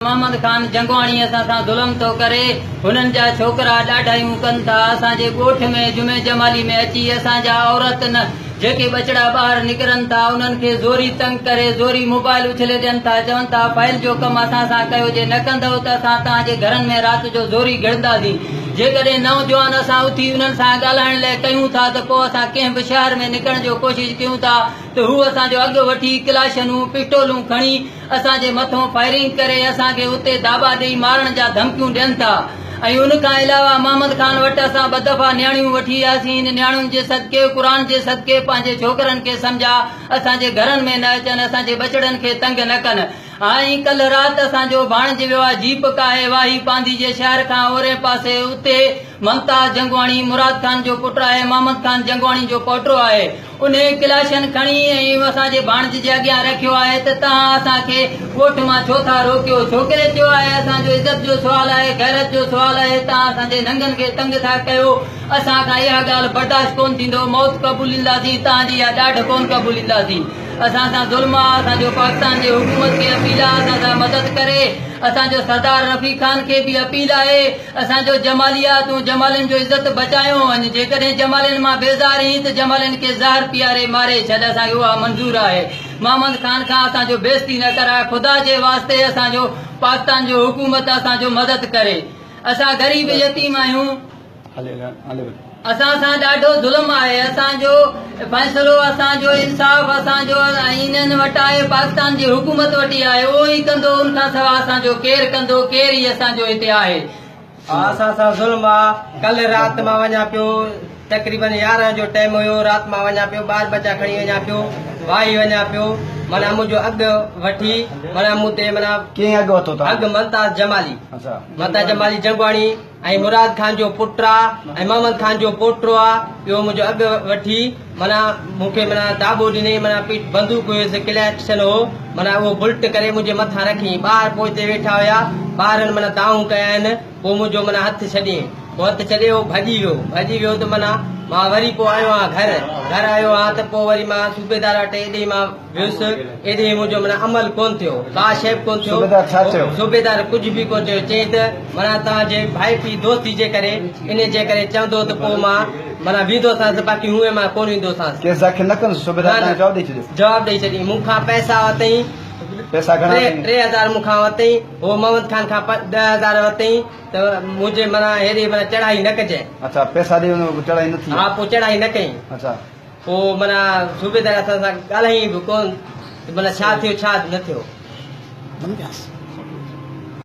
محمد خان جنگواڻي اسان سان ظلم ٿو ڪري، هنن جا ڇوڪرا ڏاڍايون ڪن ٿا، اسان جي ڳوٺ ۾ جمعي جمالي ۾ اچي اسان جا عورتن جيڪي ٻچڙا ٻاهر نڪرن ٿا انهن کي زوري تنگ ڪري زوري موبائل اڇلي ڏين ٿا چون ٿا فائل جو ڪم اسان سان ڪيو جي نه ڪندؤ ته اسان توهان جي گهرن ۾ رات جو زوري گهڙنداسين جيڪڏهن نوجوان اسان اٿي انهن سان ڳالهائڻ لئه ڪيون ٿا ته پوء اسان ڪنهن به شهر ۾ نڪرڻ جو ڪوشش ڪيون ٿا ته هو اسان جو اڳ وٺي ڪلاشنون پسٽولون کڻي اسان جي مٿون فائرنگ ڪري اسان کي اتي داٻا ڏئي مارڻ جا ڌمڪيون ڏين ٿا ۽ ان کان علاوه محمد خان وٽ اسان ٻه دفعا نياڻيون وٺي آياسين ان نياڻين جي صدقي قرآن جي صدقي پنهنجي ڇوڪرن کي سمجهاء اسان جي گهرن ۾ نه اچن اسان جي ٻچڙن کي تنگ نه ڪن ۽ ڪلهه رات اسان جو ڀاڻج ويو آهي جيپ ڪاهي واهي پانڌي جي شهر کان اورين پاسي اتي ممتاز جنگواڻي مراد خان جو پٽ آهي محمد خان جنگواڻي جو پوٽو آهي انهيء ڪلاشن کڻي ۽ اسان جي ڀاڻج جي اڳيان رکيو آهي ته توهان اسان کي ڳوٺ مان ڇو ٿا روڪيو؟ ڇوڪري چيو آهي اسان جو عزت جو سوال آهي، غيرت جو سوال آهي، توهان اسان جي ننگن کي تنگ ٿا ڪيو، اسان کان اها ڳالهه برداشت ڪونه ٿيندو، موت قبولينداسين، توهان جي اها ڏاڍ ڪونه قبولينداسين. اسان سان ظلم آ، اسان جو پاڪستان جي حڪومت کي اپيل آ اسان سان مدد ڪري، اسان جو سردار رفيق خان کي به اپيل آهي. اسان جو جمالي آ تون جمالين جو عزت بچايو وڃ جيڪڏهن جمالين مان بيزار هين ته جمالين کي زهر پياري ماري ڇڏ اسان کي اها منظور آهي محمد خان کان اسان جو بيعزتي نه ڪراء خدا جي واسطي اسان جو پاڪستان جو حڪومت اسان جو مدد ڪري اسان غريب يتيم آهيون اسان سان ڏاڍو ظلم آهي اسان جو فيصلو اسان جو انصاف اسان جو انهن وٽ آهي پاڪستان جي حڪومت وٽ ئي آهي اهو ئي ڪندو ان کان سوا اسان جو ڪير ڪندو ڪير ئي اسان جو هتي آهي. اسان سان ظلم آ ڪلهه رات مان وڃان پيو تقريبن 11 جو ٽائيم هيو رات مان وڃان پيو ٻار ٻچا کڻي وڃان پيو واهي وڃان پيو معنيٰ منهنجو اڳ وٺي معنيٰ مون تي معنيٰ ڪنهن اڳ ورتو تان اڳ ممتاز جمالي ممتاز جمالي جنگواڻي ۽ مراد خان جو پٽ آ ۽ محمد خان جو پوٽو آ اهو منهنجو اڳ وٺي معنيٰ مون کي معنيٰ داٻو ڏنئي معنيٰ پيٽ بندوق هيس ڪليڪشن هو معنيٰ اهو بلٽ ڪري منهنجي مٿان رکيائين ٻار پوئتي ويٺا هيا ٻارن معنيٰ دانهون ڪيا آهن پوء منهنجو معنيٰ هٿ ڇڏيائين پوء هٿ ڇڏي هو ڀڄي ويو ڀڄي ويو ته معنيٰ مان وري پوء آيو آهيان گهر گهر آيو آهيان ته پوء وري مان صوبيدار وٽ ايڏي مان ويس ايڏي منهنجو معنيٰ عمل ڪونه ٿيو ڪا شيء به ڪونه ٿيو صوبيدار ڇا چيو؟ صوبيدار ڪجهه به ڪونه چيو چيائين ته معنيٰ توهان جي ڀائپي دوستي جي ڪري انهي جي ڪري چوندو ته پوء مان معنيٰ ويندوسانس باقي هونئن مان ڪونه ويندوسانس. ڪيس داخل نه ڪندس صوبيدار نه توهان نه جواب ڏئي ڇڏيو. جواب ڏئي ڇڏيائين مون کان پئسا ورتائين پئسا گهڻا ورتائين؟ 3000 مون کان ورتائين هو محمد خان کان 10000 ورتائين ته منهنجي معنيٰ هيڏي معنيٰ چڙهائي نه ڪجانء. اڇا پئسا ڏئي وڃو چڙهائي نه ٿي. ها پوء چڙهائي نه ڪئين. اڇا. پوء معنيٰ صوبيدار اسان سان ڳالهائين به ڪونه ته معنيٰ ڇا ٿيو ڇا نه ٿيو.